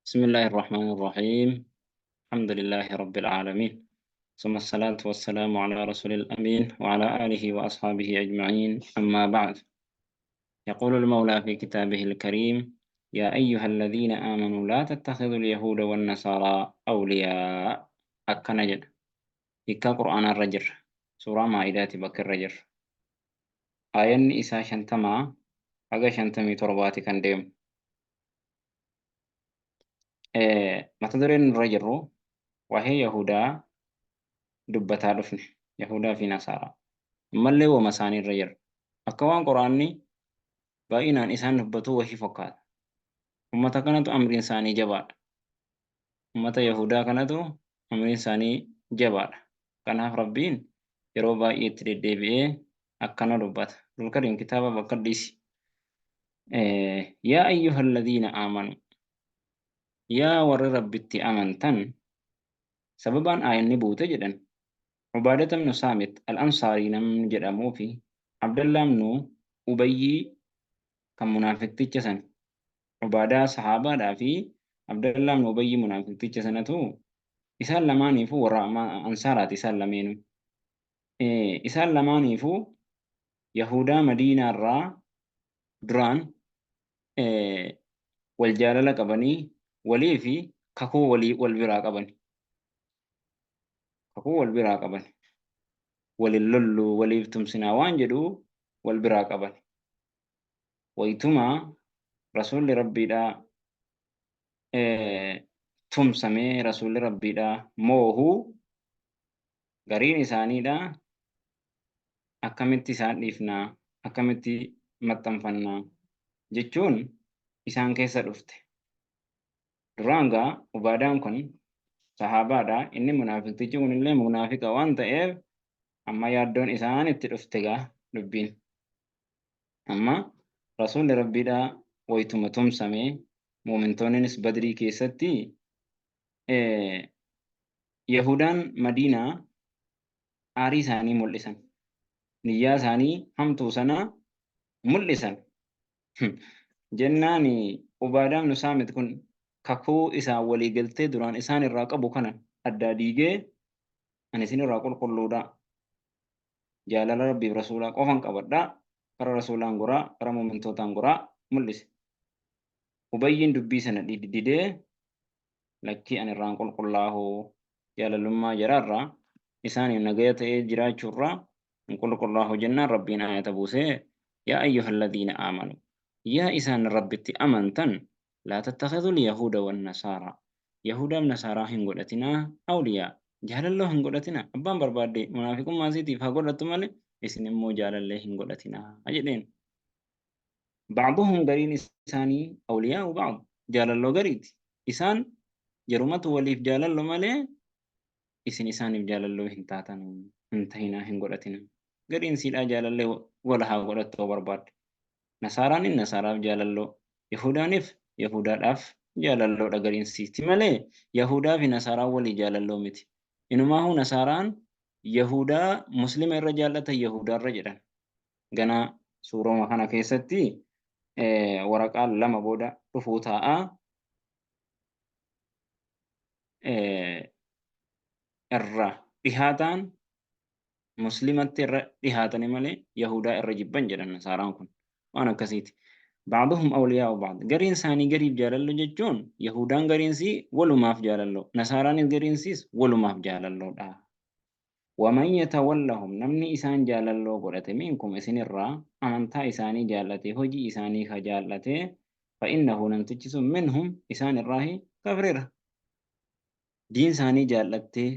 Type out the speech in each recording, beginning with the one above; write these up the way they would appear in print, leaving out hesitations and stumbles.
بسم الله الرحمن الرحيم. الحمد لله رب العالمين، ثم الصلاة والسلام على رسول الأمين وعلى آله وأصحابه أجمعين، أما بعد. يقول المولى في كتابه الكريم: يا أيها الذين آمنوا لا تتخذوا اليهود والنصارى أولياء. أكن جد إكا قرآن الرجر سورة مائدة بكر الرجر آية إسا شنتما أغا شنتمي ترباتي كان ديم. Mata dureen nurra jirru waa'ee Yahudaa dubbataa dhufne, Yahudaa fi Nasaaraa. Ammallee wama isaanii irra jirra. Akka waan Quraanni baay'inaan isaan dubbatuu wahii fakkaata. Ummata kanatu amriin isaanii jabaadha. Ummata Yahudaa kanatu amriin isaanii jabaadha. Kanaaf Rabbiin yeroo baay'ee itti deddeebi'ee akkana dubbata. Dulkariin kitaaba bakka dhiisi. Yaa ayyuhalladiina aamanu, yaa warri Rabbitti amantan. Sababaan aayanni buute jedhan, Ubaadata ibnu Saamit al-Ansaarii namni jedhamuu fi Abdallaa ibnu Ubayyii kan munaafiqticha san, Ubaadaa sahaabaadhaa fi Abdallaa ibnu Ubayyii munaafiqticha sanatu, isaan lamaaniifuu warra Ansaaraati. Isaan lameenuu, isaan lamaaniifuu Yahudaa Madiinaarraa duraan wal jaalala qabanii, walii fi kakuu walii wal biraa qaban, kakuu wal biraa qaban, walin lolluu, waliif tumsinaa waan jedhu wal biraa qaban. Wayituma Rasuulli Rabbiidhaa tumsamee, Rasuulli Rabbiidhaa moohuu, gariin isaaniidhaa akkamitti isaan dhiifnaa, akkamitti maxxanfannaa jechuun isaan keessa dhufte. Duraan gaa Ubaadaan kun sahaabaadha, inni munaafiqtichi kunillee munaafiqa waan ta'eef, amma yaaddoon isaan itti dhufte gaa dubbiin. Amma Rasuulli Rabbiidhaa wayituma tumsame, muumintoonnis Badrii keessatti, Yahudaan Madiinaa aarii isaanii mul'isan. Niyyaa isaanii hamtuu sana mul'isan. Jennaan Ubaadaa ibnu Saamit kun kakuu isaan walii galtee duraan isaan irraa qabu kana addaa diigee, ani isin irraa qulqulluudha. Jaalala Rabbiif Rasuulaa qofan qabadha. Kara Rasuulaan goraa, kara muumintootaan goraa mul'ise. Ubayyiin dubbii sana didee, lakkii, ani irraan qulqullaahu, jaalalummaa jaraarraa, isaaniif nagaya ta'ee jiraachuurraa hin qulqullaahu jennaan, Rabbiin aayata buusee: yaa ayyuhalladiina aamanu, yaa isaan Rabbitti amantan, laa tattakhidhul yahuuda wan nasaaraa, yahudaaf nasaaraa hin godhatinaa, awliyaa, jaalalloo hin godhatinaa. Abbaan barbaadde munaafiqummaa isiitiif haa godhattu malee, isin immoo jaalallee hin godhatinaa jedheen. Ba'duhum, gariin isaanii, awliyaa'u ba'd, jaalalloo gariiti. Isaan jarumatu waliif jaalallo malee isin isaaniif jaalalloo hin taatan, hin tahinaa, hin godhatina. Gariin siidhaa jaalallee wala haa godhattu yoo barbaadde. Nasaaraanin nasaaraaf jaalalloo, Yahudaaniif Yahudaadhaaf jaalalloodha gariin siiti malee, Yahudaa fi Nasaaraan walii jaalalloo miti. Inumaahuu Nasaaraan Yahudaa Muslima irra jaallatan Yahudaarra jedhan. Ganaa suuroma kana keessatti waraqaan lama booda dhufuu taa'a. Irra dhihaataan Muslimatti irra dhihaatani malee Yahudaa irra jibban jedhan Nasaaraan kun. Waan akkasiiti. Ba'duhum awliyaa'u ba'd. Gariin isaanii gariif jaalallo jechuun, Yahudaan gariin sii walumaaf jaalallo. Nasaaraanis gariin siis walumaaf jaalalloodha. Waman yatawallahum, namni isaan jaalalloo godhate, minkum, isin irraa, amantaa isaanii jaallate, hojii isaanii ka jaallate, fa'innahu, namtichi sun, minhum, isaan irraahi, kafreera. Diin isaanii jaallattee,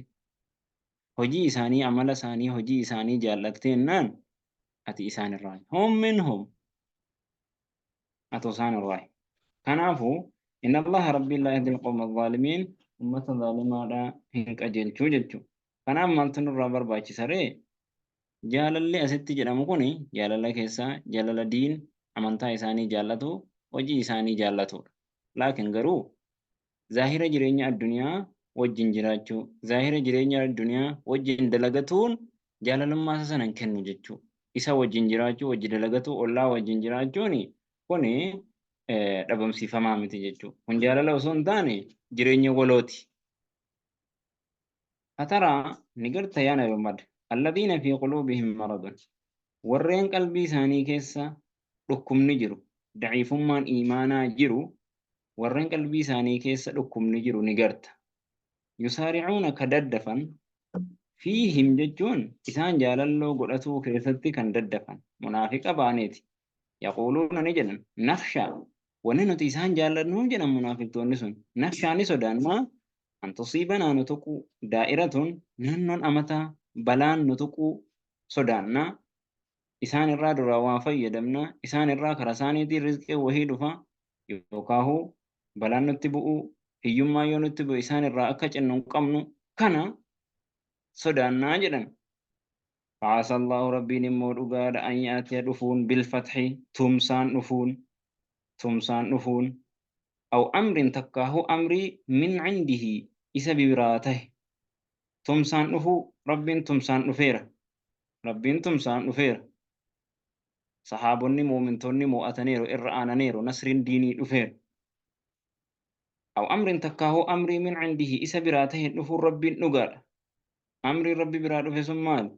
hojii isaanii, amala isaanii, hojii isaanii jaallattee jennaan, ati isaan irraahi. Hum minhum, atu isaan irraahi. Kanaafuu inna Allaha, Rabbiin, laa yahdil qawma zaalimiin, ummata zaalimaadha hin qajeelchuu jechuudha. Kanaaf maaltu nurraa barbaachisa ree? Jaalalli asitti jedhamu kuni jaalala keessaa jaalala diin, amantaa isaanii jaallatu, hojii isaanii jaallatudha. Laakiin garuu zaahira jireenya addunyaa wajjin jiraachuu, zaahira jireenya addunyaa wajjin dalagatuun jaalalummaa isa sana hin kennu jechuudha. Isa wajjin jiraachuu, wajji dalagatuu, ollaa wajjin jiraachuun kuni Dhabamsiifamaa miti jechuudha. Kun jaalala osoo hin taane jireenya walooti. Fataraa ni garta yaa Nabi Muhammad, alladhiina fi quluubihim maradun, warreen qalbii isaanii keessa dhukkubni jiru, daciifummaan iimaanaa jiru, warreen qalbii isaanii keessa dhukkubni jiru ni garta. Yusaari'uuna, ka daddafan, fiihim jechuun isaan jaalalloo godhatuu keessatti kan daddafan munaafiqa baaneeti. Yaquuluuna, ni jedhan, nakhshaa, wanni nuti isaan jaallannuuf jedhan munaafiqtoonni sun, nakhshaa, ni sodaannaa, an tusiibanaa, nu tuquu, daa'iratun, naannoon amataa, balaan nu tuquu sodaannaa. Isaan irraa duraa waa fayyadamna, isaan irraa karaa isaaniitiin rizqii wahii dhufa, yookaahuu balaan nutti bu'uu, hiyyummaa yoo nutti bu'e isaan irraa akka cinnu hin qabnu, kana sodaannaa jedhan. Fa'asa Allahu, Rabbiin immoo dhugaadha, an ya'tiya, dhufuun, bilfathi, tumsaan dhufuun, tumsaan dhufuun, aw amrin, takkaahuu amrii, min cindihi, isa biraa tahe tumsaan dhufuu. Rabbiin tumsaan dhufeera, Rabbiin tumsaan dhufeera. Sahaabonni muumintoonni moo'ataniiru, irra aananiiru, nasriin diinii dhufeera. Aw amrin, takkaahuu amrii, min cindihi, isa biraa tahe dhufuun Rabbiin dhugaadha. Amriin Rabbi biraa dhufe sun maali?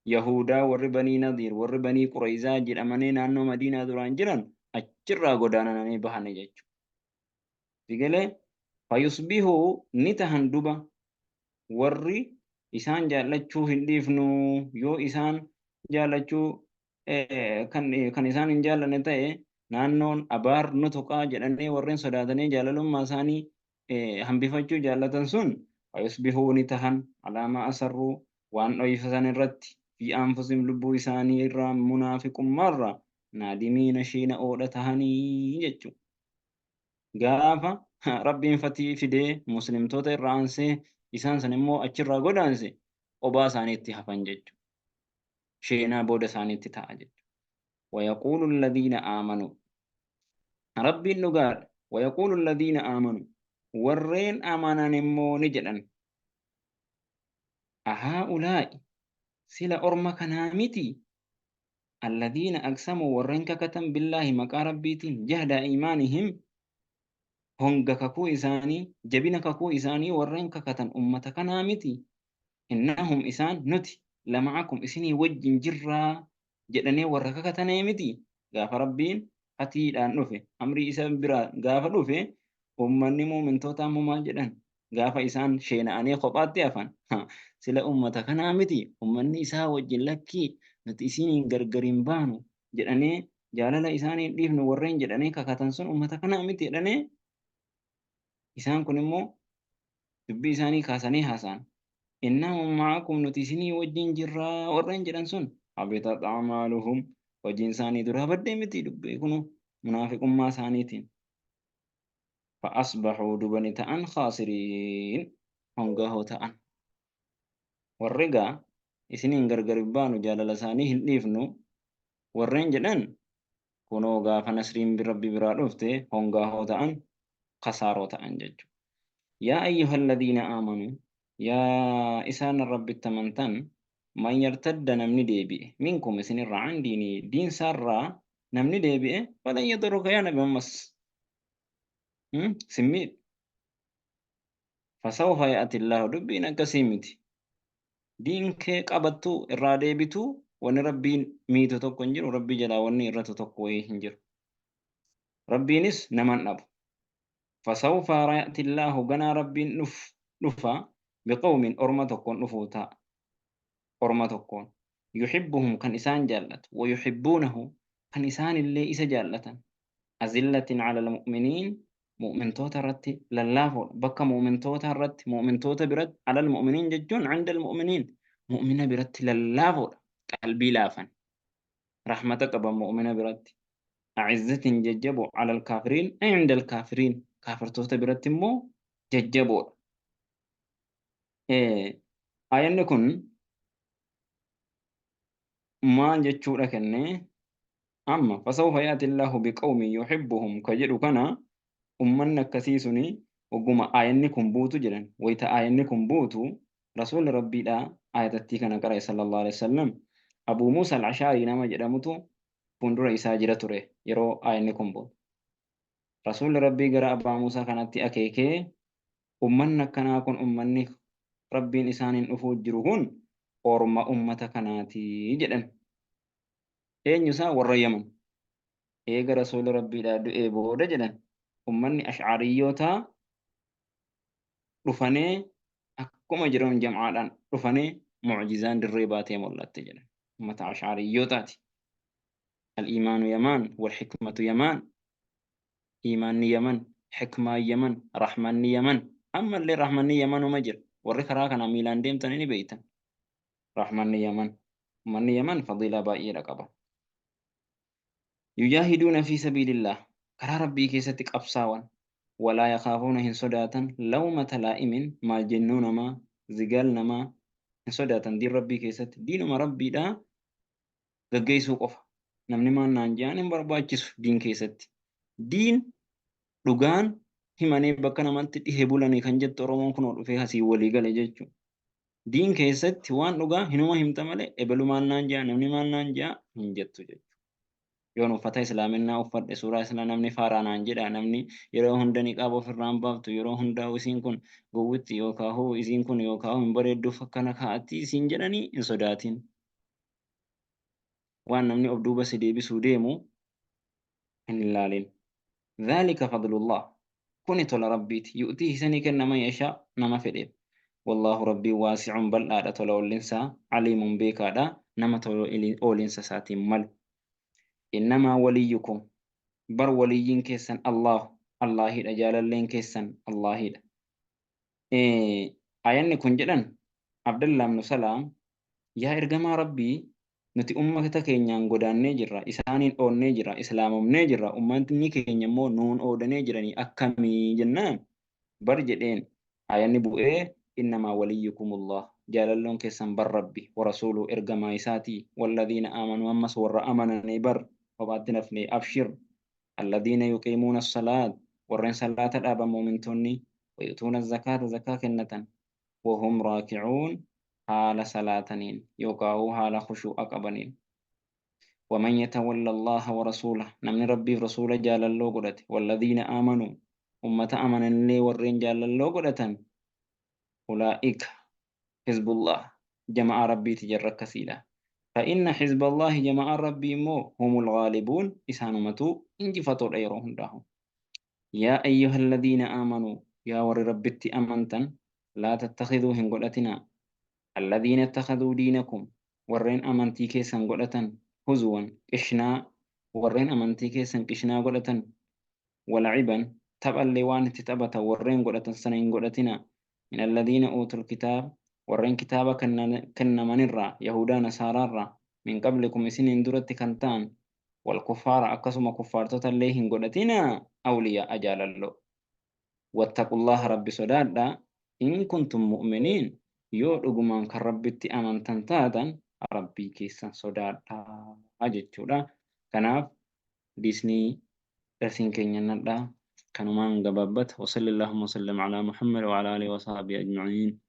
Yahudaa warri Banii Nadiir, warri Banii Qurayzaa jedhamanii naannoo Madiinaa duraan jiran achirraa godaanananii bahani jechuudha. Sigalee fayusbihuu, ni tahan duba warri isaan jaallachuu hin dhiifnu, yoo isaan jaallachuu kan isaan hin jaallanne ta'e naannoon abaar nu tuqaa jedhanii warreen sodaatanii jaalalummaa isaanii hambifachuu jaallatan sun, fayusbihuu, ni tahan, alaa maa asarruu, waan dhoyfatan irratti, fi anfusihim, lubbuu isaanii irraa, munaafiqummaarraa, naadimiina, shiina oodha tahanii jechuudha. Gaafa Rabbiin fatii fidee muslimtoota irra aansee isaan san immoo achirraa godaanse, qobaa isaaniitti hafan jechuudha. Sheenaa booda isaaniitti ta'a jechuudha. Wayaquulu alladhiina aamanuu, Rabbiin dhugaadha. Wayaquulu alladhiina aamanuu, warreen amanan immoo ni jedhan, ahaa'ulaa'i, sila orma kanaa miti, alladhiina aqsamuu, warreen kakatan, billaahi, maqaa Rabbiitiin, jahda iimaanihim, honga kakuu isaanii, jabina kakuu isaanii warreen kakatan ummata kanaa miti, innahum, isaan, nuti, lama'akum, isinii wajjin jirraa jedhanii warra kakatanee miti? Gaafa Rabbiin fatiidhaan dhufe, amrii isa biraa gaafa dhufe, ummanni muumintootaa immoo maal jedhan gaafa isaan sheena'anii kophaatti hafan? Sila ummata kanaa miti ummanni isaa wajjin, lakkii nuti isiniin gargar hin baanu jedhanii, jaalala isaanii hin dhiifnu warreen jedhanii kakatan sun ummata kanaa miti jedhanii, isaan kun immoo dubbii isaanii kaasanii haasa'an. Innahum ma'akum, nuti isinii wajjin jirraa warreen jedhan sun, habitat a'maaluhum, hojiin isaanii duraa baddee miti dubbii kunu munaafiqummaa isaaniitiin. Fa asbaxuu, dubani ta'an, khaasiriin, hongahoo ta'an. Warri gaa isiniin gargar hin baanu, jaalala isaanii hin dhiifnu warreen jedhan kunoo gaafa nasriin Rabbi biraa dhufte hongaahoo ta'an, kasaaroo ta'an jechuudha. Yaa ayyuhalladhiina aamanuu, yaa isaan Rabbitti amantan, man yartadda, namni deebi'e, minkum, isinirraa, an diinii, diinsaarraa namni deebi'e, falan yadurruka, yaa Nabi ammas sin miidhu. Fasawfa ya'ati Allaahu, dubbiin akkasii miti. Diin kee qabattu irraa deebitu wanni Rabbiin miitu tokko hin jiru, Rabbii jalaa wanni irratu tokko wayii hin jiru. Rabbiinis naman dhabu. Fasawfa ya'ti Allaahu, ganaa Rabbiin dhufa, biqawmin, orma tokkoon dhufuu ta'a. Orma tokkoon. Yuhibbuhum, kan isaan jaallatu, wa yuhibbuunahu, kan isaanillee isa jaallatan. Azillatin alal mu'miniin, mu'mintoota irratti lallaafoodha. Bakka mu'mintoota irratti, mu'mintoota biratti, alal mu'miniin jechuun indal mu'miniin, mu'mina biratti lallaafoodha. Qalbii laafan. Rahmata qaban mu'mina biratti. A'izzatin, jajjaboo, alal kaafiriin, indal kaafiriin, kaafirtoota biratti immoo jajjaboodha. Aayanni kun maal jechuudha kennee amma? Fasawfa ya'ti Allahu biqawmin yuhibbuhum ka jedhu kana, ummanni akkasii suni hogguma aayanni kun buutu jedhan. Wayta aayanni kun buutu Rasuulli Rabbiidha aayatattii kana qara'e sallallahu alaihi wasallam. Abuu Muusa al-Ashaarii nama jedhamutu fuuldura isaa jira ture yeroo aayanni kun buutu. Rasuulli Rabbii gara Abbaa Muusaa kanatti akeekee, ummanni akkanaa kun ummanni Rabbiin isaaniin dhufuu jiru kun orma ummata kanaati jedhan. Eenyu isaa? Warra Yaman. Eega Rasuulli Rabbiidhaa du'ee booda jedhan ummanni Ash'ariyyootaa dhufanee akkuma jiran jam'aadhaan dhufanee mu'jizaan dirree baatee mul'atte jedhan. Ummata Ash'ariyyootaati. Al-iimaanu yamaan wal hikmatu yamaan. Iimaanni Yaman, hikmaan Yaman, rahmanni Yaman. Ammallee rahmanni Yamanuma jira. Warri karaa kana miilaan deemtan ni beeytan. Rahmanni Yaman. Ummanni Yaman fadiilaa baay'eedha qaba. Yujaahiduuna fi sabiilillah. Karaa Rabbii keessatti qabsaawan. Walaa yakaafuuna hin sodaatan lawmata laa'imin maal jennuu namaa, zigaal namaa hin sodaatan diin Rabbii keessatti. Diinuma Rabbiidha gaggeessuu qofa. Namni maal naan je'aan hin barbaachisu diin keessatti. Diin dhugaan himanii bakka namatti dhihe bulanii kan jettu Oromoon kunoo dhufee asii walii gale jechuudha. Diin keessatti waan dhugaa hinuma himta malee ebelu maal naan je'a namni maal naan je'a hin jettu jechuudha. Yoon uffata islaaminaa uffadhe suuraa islaa namni faaraa naan jedha, namni yeroo hunda niqaaba ofirraa hin baaftu, yeroo hundaa isiin kun gowwitti yookaan hoo isiin kun yookaan hin bareedduuf akkana kaa'atti isiin jedhanii hin sodaatin. Waan namni of duuba si deebisuu deemu hin ilaalin. Dhaalika fadlullah. Kuni tola Rabbiiti. Yu'tiihi isa ni kenna man yashaa nama fedheef. Wallaahu Rabbiin waasi'un bal'aadha tola oolinsaa, aliimun beekaadha nama tola oolinsa isaatiin malu. Innamaa waliyyukum. Bar waliyyiin keessan Allaahu, Allaahidha, jaalalleen keessan Allaahidha. Aayanni kun jedhan Abdallah ibn Salaam, yaa ergamaa Rabbii, nuti ummata keenyaan godaannee jirra, isaaniin oonnee jirra, islaamomnee jirra, ummatni keenya immoo nuun oodanee jiranii akkamii jennaan, bar jedheen aayanni bu'ee innamaa waliyyukumullah, jaalalloon keessan bar Rabbi, wa rasuuluhu, ergamaa isaatii, walladhiina aamanuu, ammas warra amananii bar kophaatti nafne, abshir. Alladhiina yuqiimuuna as-salaat, warreen salaata dhaaban mu'mintoonni, wa yu'tuuna az-zakaata, zakaa kennatan, wa hum raaki'uun, haala salaataniin yookaahuu haala khushuu'a qabaniin. Wa man yatawalla Allaaha wa rasuulah, namni Rabbiif rasuula jaalalloo godhate, walladhiina aamanuu, ummata amananillee warreen jaalalloo godhatan, ulaa'ika hizbullah, jama'aa Rabbiiti jarri akkasiidha. Fa inna hizballahi, jama'aan Rabbii immoo, humul ghaalibuun, isaanumatu injifatoodha yeroo hundaahu. Yaa ayyuhalladiina aamanuu, yaa warri Rabbitti amantan, laa tattakhiduu hin godhatinaa, alladiina ittakhaduu diinakum, warreen amantii keessan godhatan, huzuwan, qishnaa, warreen amantii keessan qishnaa godhatan, walaciban, taphallee waan itti taphatan warreen godhatan sana hin godhatinaa. Min alladiina uutul kitaab, warreen kitaaba kennamanirraa, yahudaa nasaaraarraa, min qablikum, isiniin duratti kan ta'an, wal kuffaara, akkasuma kuffaartotallee hin godhatinaa, awliyaa'a, jaalalloo. Wattaqullaha, Rabbi sodaadhaa, in kuntum mu'miniin, yoo dhugumaan kan Rabbitti amantan taatan Rabbii keessan sodaadhaa jechuudha. Kanaaf hadiisni darsiin keenya nadha kanumaan gabaabbata. Wasallillahumma wasallam alaa Muhammad wa alaa alihi wa sahbihi ajma'iin.